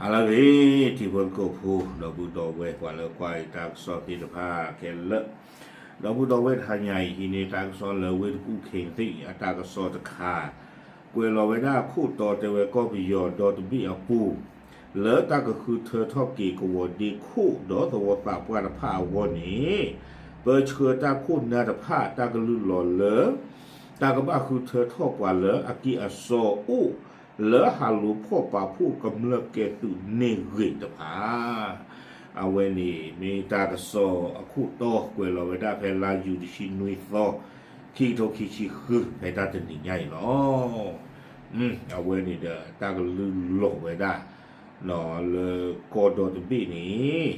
အလၢဂ့ၤ ထံဖိကီၢ်ဖိ ဒီပုၢ်ဒီဝဲၢ် ပှၤလၢကွၢ်အံၤတၢ်ကစီၣ်သ့ၣ်တဖၣ်ခဲလၢာ်, ဒီပုၢ်ဒီဝဲၢ်တဟါညါအံၤ ဟံးန့ၢ်တၢ်ကစီၣ်လၢဝ့ၢ်တကူၣ် ခ့ၣ်သံၣ် အတၢ်ကစီၣ်တခါ, ကွဲးလီၤဝဲဒၣ်ခိၣ်တီတဲဝဲကီၢ်ပယီၤဒီတဘ့ၣ်အပူၤ လၢတၢ်ကဃုထၢထီၣ်က့ၤကဝီၤဒ့ခိၣ် ဒီးသဝီသးပှၢ်တဖၣ်အဂီၢ်န့ၣ်, ပၢဆှၢတၢ်ခိၣ်နၢ်တဖၣ် တၢ်ကလုၢ်လီၤလၢ တၢ်ကဘၣ်ဃုထၢထီၣ်ပှၤလၢအကံၢ်အစီအိၣ် လၢဟးလိာ်ဖီၣ်ပာ်ဖှိၣ်ကမျၢၢ်ကဲသုးန့ၢ်ဂ့ၤတဖၣ်, အဝဲန့ၣ်မ့ၢ်တၢ်ကစီၣ်အခိၣ်တီကွဲးလီၤဝဲဒၣ်ဖဲလါယူၤတဆံနွံသီ ခံကထိခံဆံဃု ဖဲတၢ်တနံၤညါအံၤလီၤ. အဝဲန့ၣ်ဒီးတၢ်ကလုၢ်လီၤဝဲဒၣ် လၢကီၢ်ဒီတဘ့ၣ်န့ၣ်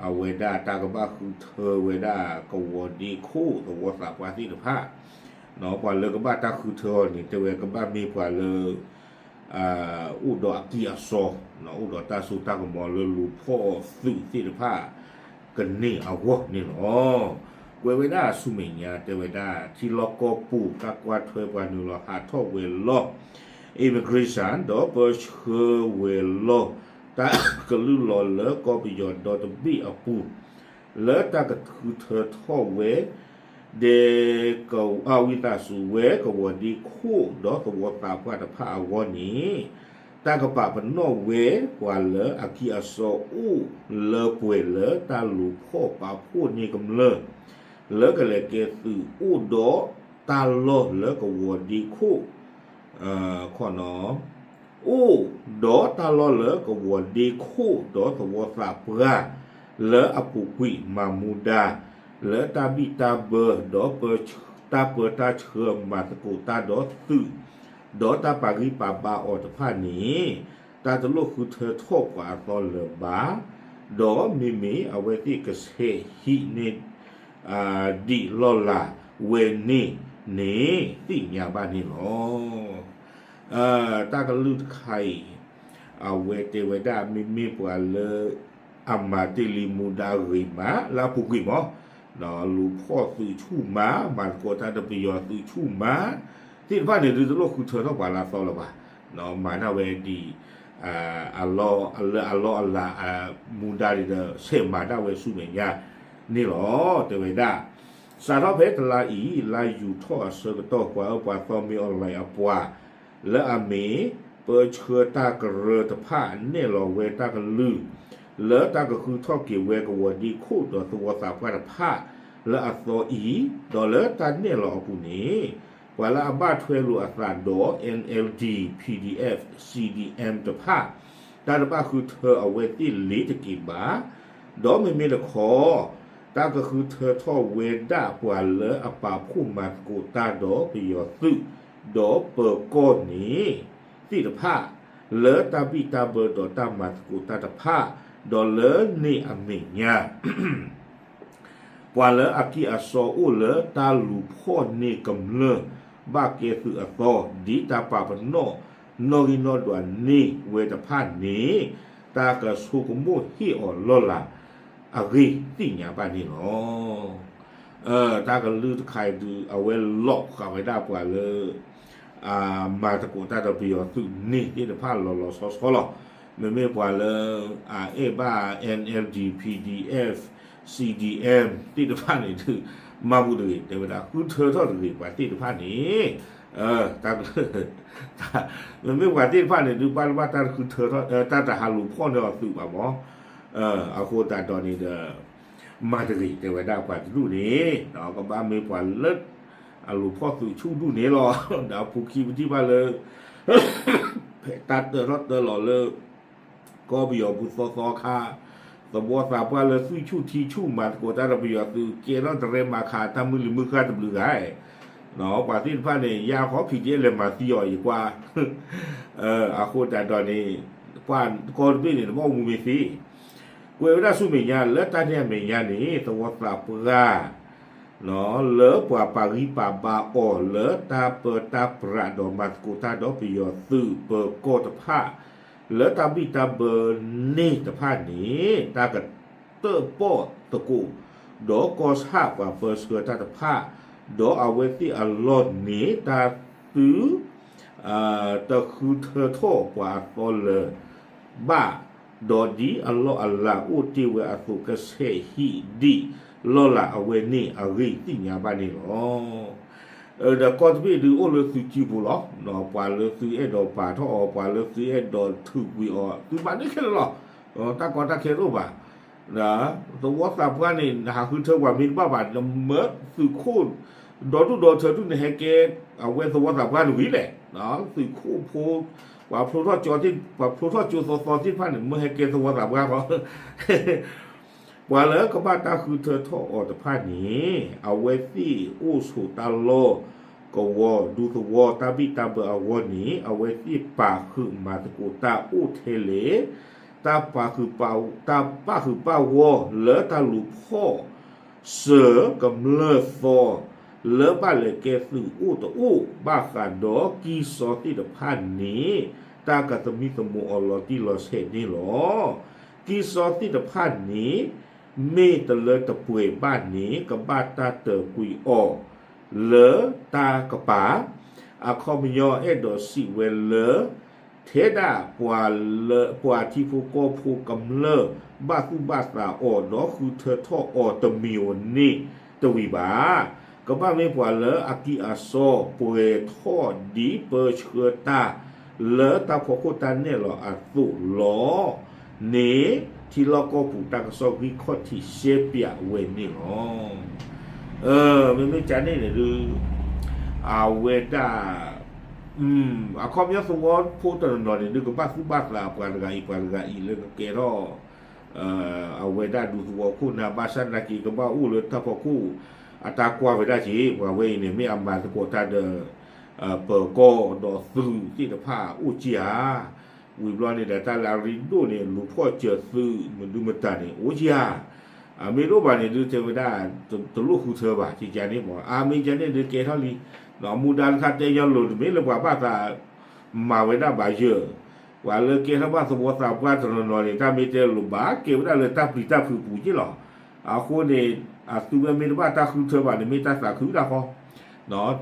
အဝဲဒၣ်တၢ်ကဘၣ်ဃုထၢဝဲဒၣ်ကဝီၤဒ့ခိၣ်သဝီသးပှၢ်သ့ၣ်တဖၣ်, ပှၤလၢကဘၣ်တၢ်ဃုထၢအီၤန့ၣ် တဲဝဲကဘၣ်မ့ၢ်ပှၤလၢ အိၣ်ဒီးအကံၢ်အစီ, အိၣ်ဒီးတၢ်စိတၢ်ကမီၤလၢလူၤဖီၣ်သုးသ့ၣ်တဖၣ် ကန့ၢ်အဂီၢ်န့ၣ်လီၤ. ကွဲးဝဲဒၣ်ဆူမဲာ်ညါတဲဝဲဒၣ် ထံလီၢ်ကီၢ်ပူၤတၢ်ကွၢ်ထွဲပှၤနုာ်လီၤဟးထီၣ်ဝဲၤလီၢ် immigration ဒီးပၢဆှၢဝဲၤလီၢ် တၢ်ကလုၢ်လီၤလၢကီၢ်ပယီၤဒီတဘ့ၣ်အပူၤ လၢတၢ်ကဃုထၢထီၣ်ဝဲ ဒဲကဝံသးစူၤဝဲကဝီၤဒ့ခိၣ် ဒီးသဝီသးပှၢ်တဖၣ်အဂီၢ်န့ၣ်, တၢ်ကပာ်ပနီၣ်ဝဲပှၤလၢအကံၢ်အစီအိၣ်လၢပှဲၤလၢတၢ်လူၤဖီၣ်ပာ်ဖှိၣ်န့ၢ်ကမျၢၢ် လၢကလဲၤကဲသုးအိၣ်ဒီးတၢ်လီၢ်လၢကဝီၤဒ့ခိၣ် အိၣ်ဒီးတၢ်လီၢ်လၢကဝီၤဒ့ခိၣ်ဒီးသဝီသးပှၢ် လၢအပူၤကွံာ်မၤမူဒါ လၢတၢ်ဘံၣ်တၢ်ဘၢ ဒီးပၢတၢ်ဆှၢမၤသကိးတၢ်ဒီးသုး ဒီးတၢ်ပာ်ဂံၢ်ပာ်ဘါအီၤတဖၣ်န့ၣ် တၢ်တလိၣ်ဃုထၢထီၣ်ပှၤအသီလၢၤဘၣ်, ဒီးမ့မ့ၢ်အဝဲသ့ၣ်ကဆဲးဟံးန့ၢ် ဒံးလီၢ်လၤဝဲန့ၣ်န့ၣ် သ့ၣ်ညါဘၣ်န့ၣ်လီၤ. တၢ်ကလုၢ်တခါအံၤ အဝဲတဲဝဲဒၣ်မ့မ့ၢ်ပှၤလၢ အမၤတ့ၢ်လံမူဒါဂ့ၤမး လၢအပူၤကွံာ်မး, လူၤဖီၣ်သုးဆူၣ်မး မၤသကိးတၢ်ဒီးပယီၤသုးဆူၣ်မး သ့ၣ်တဖၣ်န့ၣ်ဒုးတလိၣ်ဃုထၢထီၣ်ပှၤလၢအသီလၢၤဘၣ်, မၤတၢ်ဝဲဒ် လၢအလီၢ်အလၤ မူဒါန့ၣ်ဒီး ဆဲးမၤတၢ်ဝဲဆူမဲာ်ညါန့ၣ်လီၤ. တဲဝဲဒၣ် စးထီၣ်ဖဲတလါအံၤ လါယူၤထီၣ်အဆၢကတီၢ် ပှၤအၢပှၤသီမ့ၢ် online အပှၤ လၢအမ့ၢ် ပၢဆှၢတၢ်ကရၢတဖၣ် နဲၣ်လီၤဝဲတၢ်ကလုၢ် လၢတၢ်ကဃုထီၣ်က့ၤဝဲကဝီၤဒ့ခိၣ်ဒီးသဝီသးပှၢ်တဖၣ် လၢအသီအံၤ, ဒီးလၢတၢ်နဲၣ်လီၤအပူၤန့ၣ် ပှၤလၢအဘၣ်ထွဲလိာ်အသးဒီး NLD, PDF, CDM တဖၣ် တၢ်တဘၣ်ဃုထၢအဝဲသ့ၣ်လ့ၤတက့ၤဘၣ်, ဒီးမ့မ့ၢ်တခီ တၢ်ကဃုထၢထီၣ်ဝဲဒၣ်ပှၤလၢအပာ်ဖှိၣ်မၤသကိးတၢ်ဒီးပယီၤသုး ဒီးပၢၤကီၢ်န့ၣ် သ့ၣ်တဖၣ် လၢတၢ်ဘံၣ်တၢ်ဘၢဒီးတၢ်မၤသကိးတၢ်တဖၣ်, ဒီးလၢန့ၣ်အမဲာ်ညါ ပှၤလၢအကံၢ်အစီအိၣ်လၢတၢ်လူၤဖီၣ်န့ၢ်ကမျၢၢ် ဘၣ်ကဲသုးအသီ ဒ်တၢ်ပာ်ပနီၣ် နီၣ်ဂံၢ်နီၣ်ဒွးန့ၢ်ဝဲတဖၣ်န့ၣ် တၢ်ကဆိကမိၣ်ဟ့ၣ်အီၤလီၢ်လၤ အဂ့ၢ်သ့ၣ်ညါဘၣ်န့ၣ်လီၤ. တၢ်ကလုၢ်တခါအံၤဒုး အဝဲလီၤဃာ်ဝဲဒၣ်ပှၤလၢ မၤသကိးတၢ်ဒီးပယီၤသုးန့ၣ်သ့ၣ်တဖၣ်လီၤလီၤဆီဆီလီၤ. မ့မ့ၢ်ပှၤလၢ အအဲၣ်ဘၣ် NLD, PDF, CDM သ့ၣ်တဖၣ်န့ၣ်ဒုး မၤပူၤတဂ့ၤ တဲဝဲဒၣ် ဃုထၢထီၣ်တဂ့ၤ ပှၤသ့ၣ်တဖၣ်န့ၣ် တၢ်ကလုၢ် မ့မ့ၢ်ပှၤသ့ၣ်တဖၣ်န့ၣ်ဒုး ဘၣ်တဘၣ်တၢ်တဃုထၢထီၣ် တၢ်တဟးလူၤဖီၣ်န့ၢ်အီၤသုးဘၣ်မး, အဃိသတးဒီးန့ၣ်ဒီး မၤတဂ့ၤ တဲဝဲဒၣ်ပှၤတဒူၣ်န့ၣ် ကဘၣ်မ့ၢ်ပှၤလၢ အလူၤဖီၣ်သုးဆူၣ်ဒူၣ်န့ၣ်လီၤ. ဒီးအပူၤခံပထံၣ်ဘၣ်လၢ ဖဲတၢ်တၢထီၣ်တၢလီၤလၢ ကီၢ်ပယီၤပူၤသီသီခါ သဝီသးပှၢ်လၢသွံၣ်ဆူၣ်ထံဆူၣ် မၤသကိးတၢ်ဒီးပယီၤသုး ကဲထီၣ်တရဲမၤခး တၢ်မုၢ်လံၤမုၢ်ဃၢ်တဘျုးဂၤ ပှၤသ့ၣ်တဖၣ်န့ၣ် ယါခီ PDF လဲၤမၤသံအီၤ ယကွၢ် အဃိသတးဒီးန့ၣ် ပှၤကီၢ်တဘ့ၣ်န့ၣ် တဘၣ်အိၣ်မူမ့ၢ်သ့ ကွဲးဝဲဒၣ်ဆူမဲာ်ညါ လၢတၢ်န့ၣ်အမဲာ်ညါန့ၣ် သဝီသးပှၢ် လၢပှၤပာ်ဂံၢ်ပာ်ဘါအီၤ လၢတၢ်ပၢတၢ်ပြးဒီးမၤသကိးတၢ်ဒီးပယီၤသုးပၢၤကီၢ်တဖၣ် လၢတၢ်ဘံၣ်တၢ်ဘၢန့ၢ်တဖၣ်န့ၣ် တၢ်ကတၢၣ်ပီၣ်သကိး ဒီးကီၢ်ဆၣ်ပှၤပၢဆှၢတၢ်တဖၣ် ဒီးအဝဲသ့ၣ်အလီၢ်န့ၣ် တၢ်သု တဃုထၢထီၣ်ပှၤအသီလၢၤ ဘၣ် ဒီးဒ်အလီၢ်အလၤအိၣ်တ့ၢ်ဝဲအသိး ကဆဲးဟံးဒံးလီၢ်လၤအဝဲန့ၣ်အဂ့ၢ်သ့ၣ်ညါဘၣ်န့ၣ်လီၤ. ဒီးကီၢ်တဘ့ၣ်ဒုးအိၣ်လၢသုစုပူၤလီၤ. ပှၤလၢသုအဲၣ်ဒိးပာ်ထီၣ်အီၤ ပှၤလၢသုအဲၣ်ဒိးထုးကွံာ်အီၤ သုဘၣ်န့ၣ်ခဲလၢာ်လီၤ. တၢ်ကီတၢ်ခဲတအိၣ်ဘၣ်. သဝီသးပှၢ်န့ၣ် နဟးဃုထၢပှၤမ့ၢ်တဘၣ်ဘၣ် နမၢသုးခိၣ် ဒီဒူၣ်ဒီထၢဒုၣ်န့ၣ် ဟဲကဲအဝဲသဝီသးပှၢ်တဝံၤလဲၣ်. သုးခိၣ်ဖိ ပှၤဖျိထီၣ်ကၠိသ့ၣ် ပှၤဖျိထီၣ်ကၠိသီသီသ့ၣ်တဖၣ်န့ၣ် မၢဟဲကဲသဝီသးပှၢ်ဃီ ပှၤလၢကဘၣ်တၢ်ဃုထၢထီၣ်အီၤတဖၣ်န့ၣ် အဝဲသ့ၣ်အိၣ်ဆိးတၢ်လီၢ်ကဝီၤ ဒူသဝီတၢ်ဘံၣ်တၢ်ဘၢအဂီၢ်န့ၣ် အဝဲသ့ၣ်ပာ်ဃုာ်မၤသကိးတၢ်အိၣ်ထဲလဲၣ်, တၢ်ပာ်ဃုာ်ပာ် တၢ်ပာ်ဃုာ်ပာ်ဝီလၢတၢ်လူၤဖီၣ်စၢၤကမျၢၢ်သီ လၢဘၣ်လဲၤကဲသုးအိၣ်တအိၣ် ဘၣ်ဃးဒီးကံၢ်စီသ့ၣ်တဖၣ်န့ၣ် တၢ်ကသမံသမိးအီၤလီၤတံၢ်လီၤဆဲးန့ၣ်လီၤ. ကံၢ်စီသ့ၣ်တဖၣ်န့ၣ် မ့ၢ်တလၢတပှဲၤဘၣ်န့ၣ် ကဘၣ်တၢ်တၢၢ်ကွံာ်အီၤလၢတၢ်ကပၤ အခီပညီအဲၣ်ဒိးစံးဝဲလၢ ထဲဒၣ်ပှၤလၢ ပှၤထံဖိကီၢ်ဖိကမျၢၢ် ဘၣ်သူၣ်ဘၣ်သးအီၤ ဒီးဃုထၢထီၣ်အီၤတမံၤဧိၤန့ၣ်တဝံၤဘၣ်. ကဘၣ်မ့ၢ်ပှၤလၢအကံၢ်အစီပှဲၤထီၣ်ဒ်ပၢဆှၢတၢ် လၢတၢ်ဖီခိၣ်တၢ်နဲၣ်လီၤအသိးလီၤန့ၣ် ထံလီၢ်ကီၢ်ပူၤတၢ်ကစီၣ်ဂံၢ်ခီၣ်ထံးရှဲပၠးဝဲန့ၣ်လီၤ. မ့မ့ၢ်ကန့ၣ်န့ၣ်ဒုး အဝဲဒၣ် အခီပညီသဝီဖိတနီၤနီၤန့ၣ်ဒုး ကဘၣ်သူၣ်ဘၣ်သးပှၤတဂၤအံၤပှၤတဂၤအံၤလၢကကဲထီၣ် အဝဲဒၣ်ဒူသဝီခိၣ်နၢ် ဘၣ်ဆၣ်သနာ်က့ ကဘၣ်အိၣ်လၢတၢ်ဖီခိၣ်အတၢ်ကွၢ်ဝဲဒၣ်က့ၤ ပှၤဝဲအံၤန့ၣ် မ့ၢ်အမၤသကိးတၢ်ဒီး ပၢၤကီၢ်ဒီးသုးသ့ၣ်တဖၣ်အိၣ်က့ၤဧါ. ဝံၤဘျီန့ၣ်ဒီးတၢ်လၢအရ့ဒိၣ်န့ၣ် လူၤဖီၣ်စၢၤသုးမနုၤမတၤန့ၣ် အိၣ်က့ၤဧါ. အမ့ၢ်တအိၣ်ဘၣ်န့ၣ်ဒုး တဲဝဲဒၣ် တလိၣ်ဃုထၢဘၣ် ကကန့ၣ်မး အမ့ၢ်ကန့ၣ်ဒုးကဲထီၣ်လံ. မူဒါတခါတဲညီလိၤတမ့ၢ်လၢပှၤဘၣ်သး မၤဝဲဒၣ်ဘၣ်ယၢၤ ပှၤလၢကဲထီၣ်ဘၣ်သဝီသးပှၢ်တနီၤနီၤန့ၣ် တၢ်မ့ၢ်တဲလိၤဘၣ် ကဲဝဲဒၣ်လၢတၢ်ပျံၤတၢ်ဖုးပူၤက့လီၤ. အဃိန့ၣ် အသုဝဲမ့ၢ်တဘၣ်တၢ်ဃုထၢဘၣ်န့ၣ် မ့ၢ်တၢ်သးခုတၢ်ဃီ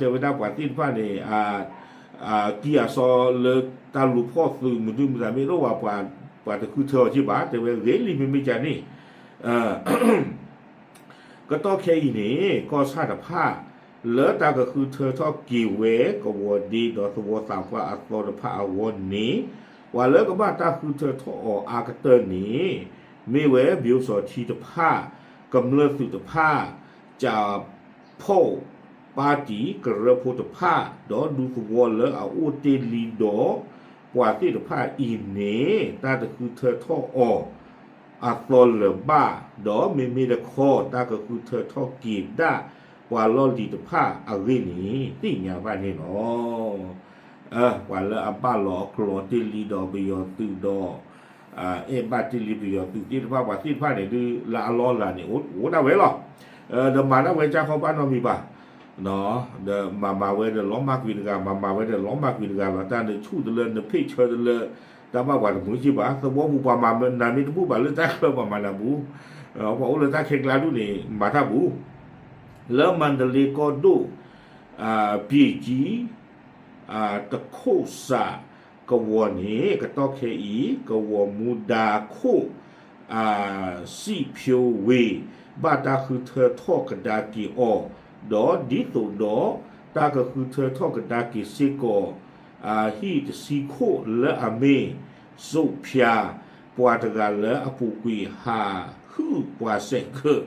တဲဝဲဒၣ်ပှၤသ့ၣ်တဖၣ်န့ၣ် ကံၢ်အစီလၢတၢ်လူၤဖီၣ်သုးမနုၤမတၤမ့ၢ်တအိၣ်ဘၣ် ပှၤတဃုထၢအီၤက့ဘၣ် တဲဝဲဂ့ၤလံ မ့မ့ၢ်ကန့ၣ် ကတီၢ်ခဲအံၤန့ၣ် ကီၢ်ဆၣ်တဖၣ် လၢတၢ်ကဃုထၢထီၣ်က့ၤဝဲ ကဝီၤဒ့ဒီးသဝီသးပှၢ်အသီတဖၣ်အဂီၢ်န့ၣ် ပှၤလၢကဘၣ်တၢ်ဃုထၢထီၣ်အီၤအါကတၢၢ်န့ၣ် မ့ၢ်ဝဲ ပယိၤစီၤထံတဖၣ် ကမျၢၢ်သုးတဖၣ် ကၠးဖီၣ်ပၣ်တံၣ်ကရၢဖိတဖၣ် ဒီးဒူသဝီလၢအအိၣ်တ့ၢ်လံဒီး ပှၤသ့ၣ်တဖၣ်အံၤန့ၣ် တၢ်တဃုထၢထီၣ်အီၤ အသီလၢၤဘၣ် ဒီးမ့မ့ၢ်တခီ တၢ်ကဃုထၢထီၣ်က့ၤဒၣ်ပှၤလီၢ်လံၤတဖၣ်အဂ့ၢ်န့ၣ် သ့ၣ်ညါဘၣ်န့ၣ်လီၤ. ပှၤလၢအဘၣ်လီၤအကျိၤတ့ၢ်လံဒီးပယီၤသုးဒီး အဲၣ်ဘၣ်တ့ၢ်လံပယီၤသုးသ့ၣ်တဖၣ် ပှၤသ့ၣ်တဖၣ်န့ၣ်ဒုး လၢအလီၢ်အလၤန့ၣ် အိၣ်ဒၣ်ဝဲလီၤ. ဒီးမၤဒၣ်ဝဲကၢ်ခီဘၣ်နီတမံၤဘၣ် ဒီးမၤမၤဝဲဒီးလီၤမၢ်ကွံာ်တဂၤ မၤမၤဝဲဒီးလီၤမၢ်ကွံာ်တဂၤလီၤ. တၢ်န့ၣ်ဆူၣ်တလၢနဖ့ၣ်ဆၢတလၢ တၢ်ဘၣ်ပှၤတမုာ်က့ဘၣ်. သဝီပူၤပှၤမၤနၤမ့ၢ်တဘူၣ်ဘၣ်လၢတၢ်ချၢပှၤမၤနၤဘူး ပှၤအိၣ်လၢတၢ်ခဲကျါဒူၣ်န့ၣ် မၤတၢ်ဘူး လၢမၤတလ့ကီၢ်ဒိၣ် ပံၢ်ကံ တခိၣ်စးကဝီၤန့ၣ် ကတီၢ်ခဲအံၤ ကဝီၤမူဒါခိၣ် စံၣ်ဖၠိဝ့ၤ ဘၣ်တၢ်ဃုထၢထီၣ်ကဒါက့ၤအီၤ ဒီးဒ်သိးဒီး တၢ်ကဃုထၢထီၣ်ကဒါက့ၤစ့ၢ်ကီး ဟံၣ်တဆံခိၣ်လၢအမ့ၢ် စိးဖၠါ ပှၤတဂၤလၢအပူၤကွံာ်ဟးဟုၣ်ပှၤစဲးကၢၣ်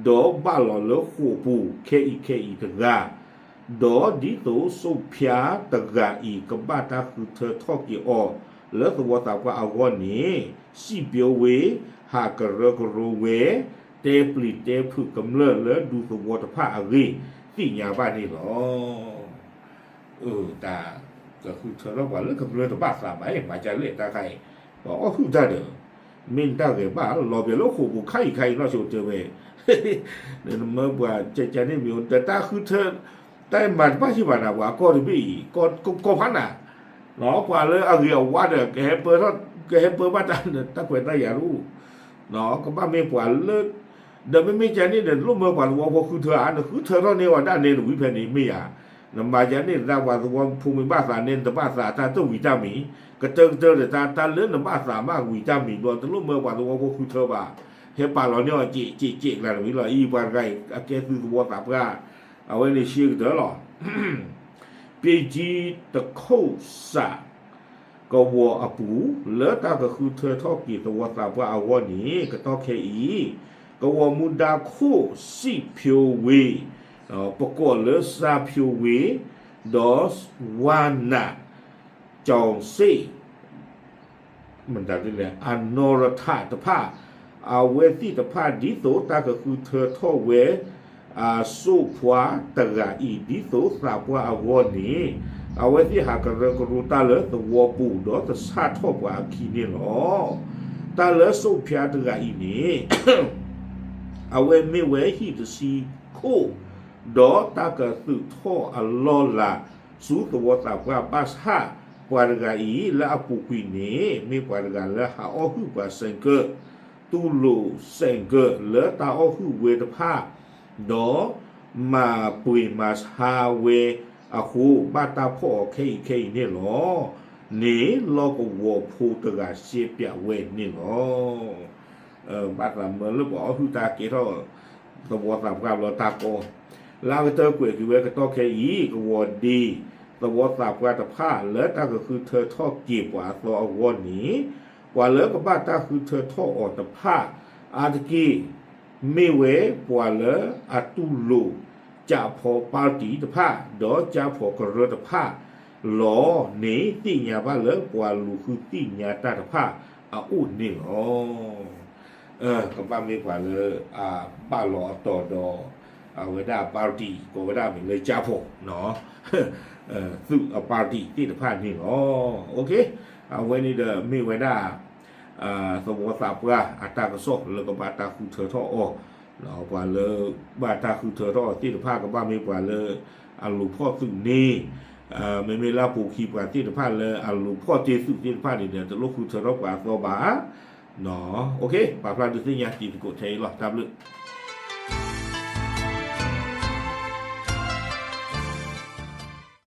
ဒီးဘၣ်လီၤလၢဃိာ်ပူၤခဲအံၤခဲအံၤတဂၤ ဒီးဒ်သိးစိးဖၠါတဂၤအံၤ ကဘၣ်တၢ်ဃုထၢထီၣ်က့ၤအီၤ လၢသဝီသးပှၢ်အဂီၢ်န့ၣ် စံၣ်ဖၠိဝ့ၤ ဟးကရၢကရိဝဲ တဲပျံၤတဲဖုးကမျၢၢ်လၢဒူသဝီတဖၣ်အဂ့ၢ် သ့ၣ်ညါဘၣ်န့ၣ်လီၤ. အၢ တၢ်ကဃုထၢထီၣ်ပှၤလၢကမျၢၢ်တဘၣ်သးဘၣ် မၤကလဲၣ်တၢ်ခါအံၤ ပှၤအီၣ်ဟုၣ်တၢ်ဒီး မ့ၢ်နတၢ်ဂဲၤဘၣ် လီၤပှဲၤလၢဃိာ်ပူၤခါအံၤခါအံၤနီၢ်ဆိတဲဝဲ နမၢပှၤကကန့ၣ်မ့ၢ် တၢ်ဃုထၢ တၢ်မၤတဘၣ်စံးဘၣ်နၤ ပှၤကီၢ်တဘ့ၣ်အံၤ ကီၢ်ဖးနၤ ပှၤလၢအဂ့ၤအဝါဒီး ကဟဲပၢထီၣ် ကဟဲပၢဘၣ်တၢ် တၢ်ခွဲးတၢ်ယာ်တအိၣ် ကဘၣ်မ့ၢ်ပှၤလၢ ဒီးမ့မ့ၢ်ကန့ၣ်ဒီး နလိၣ်မၢပှၤသဝီဖိဃုထၢဧါ နဃုထၢထီၣ်န့ၢ်ဝဲဒၣ်န့ၣ် နဝံဖဲန့ၣ်မ့ၢ်ယၤ နမၤယၤန့ၣ်သတး ပှၤသဝီဖိမ့ၢ်ဘၣ်သးန့ၣ် နတဘၣ်သးတၢ်တဝံၤတၢ်မံၤ, ကတၢၢ်ကတၢၢ်ဒီးတၢ် တၢ်လၢနဘၣ်သးမးဝံၤတၢ်မံၤဘျီ တလိၣ်မၢပှၤသဝီဖိဃုထၢဘၣ်, ဟဲပာ်လီၤန့ၢ်အီၤ က့းက့းက့းကလၤတမံၤလီၤ. အံၤပှၤတဂၤအံၤ အကဲသုးသဝီသးပှၢ်, အဝဲန့ၣ်ရှဲကတၢၢ်လီၤ. ပ့ကၠံတခိၣ်စး ကဝီၤအပူၤ လၢတၢ်ကဃုထၢထီၣ်က့ၤသဝီသးပှၢ်အဂီၢ်န့ၣ် ကတီၢ်ခဲအံၤ ကဝီၤမူဒါခိၣ်စံၣ်ဖၠိဝ့ၤ ပကိးလၢစါဖၠိဝ့ၤ ဒီးဝါနး ကၠီၤစ့ၣ် မတၤဒ်လဲၣ် အနီၢ်ရထၣ်တဖၣ် အဝဲသ့ၣ်တဖၣ် ဒ်သိးတၢ်ကဃုထၢထီၣ်ဝဲ အစိၣ်ဖှါတဂၤအံၤ ဒ်သိးသးပှၢ်အဂီၢ်န့ၣ် အဝဲသ့ၣ်ဟးကရၢကရိတၢ်လၢသဝီပူၤ ဒီးတဆၣ်ထီၣ်ပှၤအခံန့ၣ်လီၤ. တၢ်လၢစိၣ်ဖှါတဂၤအံၤန့ၣ် အဝဲမ့ၢ်ဝဲဟံၣ်တဆံခိၣ် ဒီးတၢ်ကသုးထီၣ်အလီၢ်လၤ ဆူသဝီသးပှၢ်ဘၣ်ဆၣ် ပှၤတဂၤအံၤ လၢအပူၤကွံာ်န့ၣ် မ့ၢ်ပှၤတဂၤလၢဟးအီၣ်ဟုၣ်ပှၤစဲးကၢး တူၢ်လိာ်စဲးကၢးလၢတၢ်အီၣ်ဟုၣ်ဝဲတဖၣ် ဒီးမၤပှ့ၤမၤဆါဝဲအဃိ ဘၣ်တၢ်ဖီၣ်အီၤခဲအံၤခဲအံၤန့ၣ်လီၤ. န့ၣ်လီၢ်ကဝီၤဖိတဂၤရှဲပၠးဝဲန့ၣ်လီၤ. ဘၣ်သးမၢလၢပှၤအီၣ်ဟုၣ်တၢ်ကဲထီၣ် သဝီသးပှၢ်ဘျီတၢ်ကီ လၢအကတၢၢ်ကွဲးက့ၤဝဲကတီၢ်ခဲအံၤ ကဝီၤဒ့ သဝီသးပှၢ်တဖၣ် လၢတၢ်ကဃုထၢထီၣ်က့ၤပှၤအသီအဂီၢ်န့ၣ် ပှၤလၢကဘၣ်တၢ်ဃုထၢထီၣ်အီၤတဖၣ် အါတက့ၢ် မ့ၢ်ဝဲပှၤလၢအတူၢ်လိာ် ကၠၣ်ဖီပၣ်တံၣ်တဖၣ် ဒီးကၠၣ်ဖီကရၢတဖၣ်လီၤန့ၣ် သ့ၣ်ညါဘၣ်လၢပှၤလူၤဃုသ့ၣ်ညါတၢ်တဖၣ်အအိၣ်န့ၣ်လီၤ. ကဘၣ်မ့ၢ်ပှၤလၢ အဘၣ်လီၤအတီၤဒီး အဝဲဒၣ်ပၣ်တံၣ် ကိးဝဲဒၣ်မ့ၢ်လၢကၠၣ်ဖီ သုးအပၣ်တံၣ်သ့ၣ်တဖၣ်န့ၣ်လီၤ. အဝဲန့ၣ်ဒီးမ့ၢ်ဝဲဒၣ် သဝီသးပှၢ်အတၢ်ကစီၣ်လၢကဘၣ်တၢ်ဃုထၢထီၣ်အီၤ, ပှၤလၢဘၣ်တၢ်ဃုထၢထီၣ်အီၤသ့ၣ်တဖၣ် ကဘၣ်မ့ၢ်ပှၤလၢအလူၤဖီၣ်သုးန့ၣ်, မ့မ့ၢ်လၢအပူၤခံပှၤသ့ၣ်တဖၣ်လၢအလူၤဖီၣ်တ့ၢ်သုးသ့ၣ်တဖၣ်န့ၣ်ဒီး တလိၣ်ဃုထၢထီၣ်ပှၤအသီဘၣ်. ပာ်ဖျါဒုးသ့ၣ်ညါတံၤသကိးထဲအံၤလီၤ. တၢ်ဘျုး